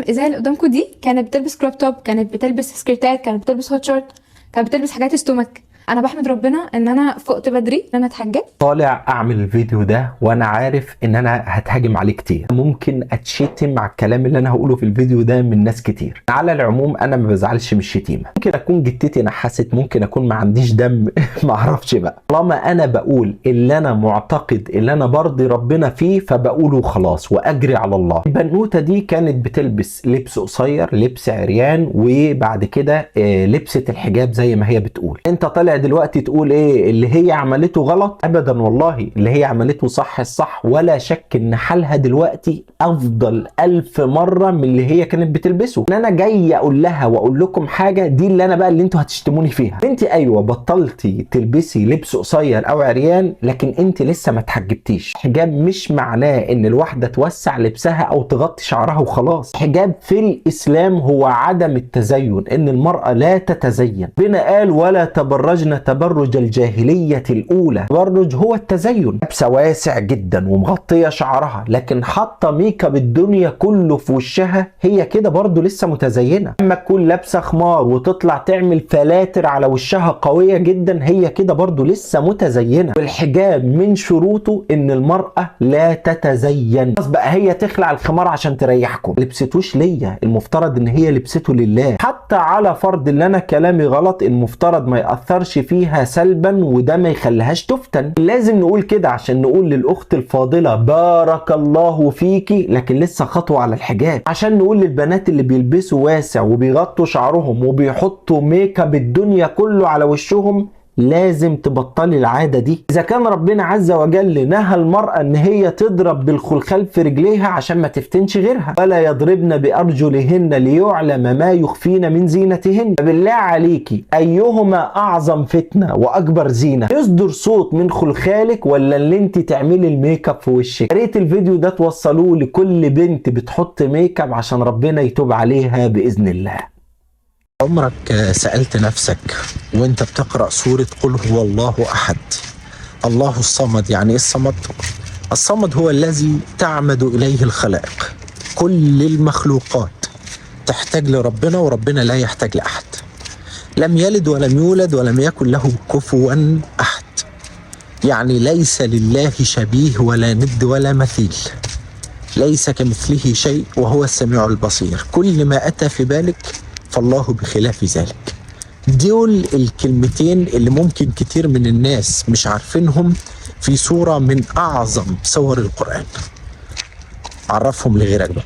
ازاي اللي قدامكم دي كانت بتلبس crop top، كانت بتلبس skirt ات، كانت بتلبس hot short، كانت بتلبس حاجات stomach. انا بحمد ربنا ان انا فقت بدري ان انا اتحجبت. طالع اعمل الفيديو ده وانا عارف ان انا هتهاجم عليه كتير، ممكن اتشتم على الكلام اللي انا هقوله في الفيديو ده من ناس كتير. على العموم انا ما بزعلش من الشتيمة، ممكن اكون جتتي نحست، ممكن اكون ما عنديش دم ما اعرفش بقى. طالما انا بقول اللي انا معتقد اللي انا برضي ربنا فيه فبقوله خلاص واجري على الله. البنوته دي كانت بتلبس لبس قصير، لبس عريان، وبعد كده لبست الحجاب زي ما هي بتقول. انت طالع دلوقتي تقول ايه اللي هي عملته غلط؟ ابدا والله اللي هي عملته صح الصح، ولا شك ان حالها دلوقتي افضل 1000 مرة من اللي هي كانت بتلبسه. ان انا جاي اقول لها واقول لكم حاجة دي اللي انا بقى اللي انتوا هتشتموني فيها. انت ايوه بطلتي تلبسي لبس قصير او عريان، لكن انت لسه ما اتحجبتيش. حجاب مش معناه ان الواحدة توسع لبسها او تغطي شعرها وخلاص. حجاب في الاسلام هو عدم التزين، ان المراة لا تتزين. ربنا قال ولا تبرجن تبرج الجاهلية الاولى. التبرج هو التزين. لابسه واسع جدا ومغطيه شعرها، لكن حاطه make up الدنيا كله في وشها، هي كده برضو لسه متزينه. اما تكون لابسه خمار وتطلع تعمل فلاتر على وشها قوية جدا، هي كده برضو لسه متزينه. والحجاب من شروطه ان المراة لا تتزين. خلاص بقى هي تخلع الخمار عشان تريحكم. لبستوش ليا، المفترض ان هي لبسته لله. حتى على فرض ان انا كلامي غلط، المفترض ما ياثرش فيها سلبا وده ما يخليهاش تفتن. لازم نقول كده عشان نقول للاخت الفاضلة بارك الله فيكي، لكن لسه خطوة على الحجاب. عشان نقول للبنات اللي بيلبسوا واسع وبيغطوا شعرهم وبيحطوا make up الدنيا كله على وشهم، لازم تبطلي العادة دي. إذا كان ربنا عز وجل نهى المرأة إن هي تضرب بالخلخال في رجليها عشان ما تفتنش غيرها، ولا يضربن بأرجلهن ليعلم ما يخفين من زينتهن. فبالله عليكي أيهما أعظم فتنة وأكبر زينة؟ يصدر صوت من خلخالك ولا اللي انت تعملي ال make up في وشك؟ يا ريت الفيديو ده توصلوه لكل بنت بتحط make up عشان ربنا يتوب عليها بإذن الله. عمرك سألت نفسك وانت بتقرأ سورة قل هو الله أحد الله الصمد، يعني ايه الصمد؟ الصمد هو الذي تعمد إليه الخلائق، كل المخلوقات تحتاج لربنا وربنا لا يحتاج لأحد، لم يلد ولم يولد ولم يكن له كفوا أحد، يعني ليس لله شبيه ولا ند ولا مثيل، ليس كمثله شيء وهو السميع البصير. كل ما أتى في بالك فالله بخلاف ذلك. دول الكلمتين اللي ممكن كتير من الناس مش عارفينهم في سورة من أعظم سور القرآن. عرفهم لغيرك بقى.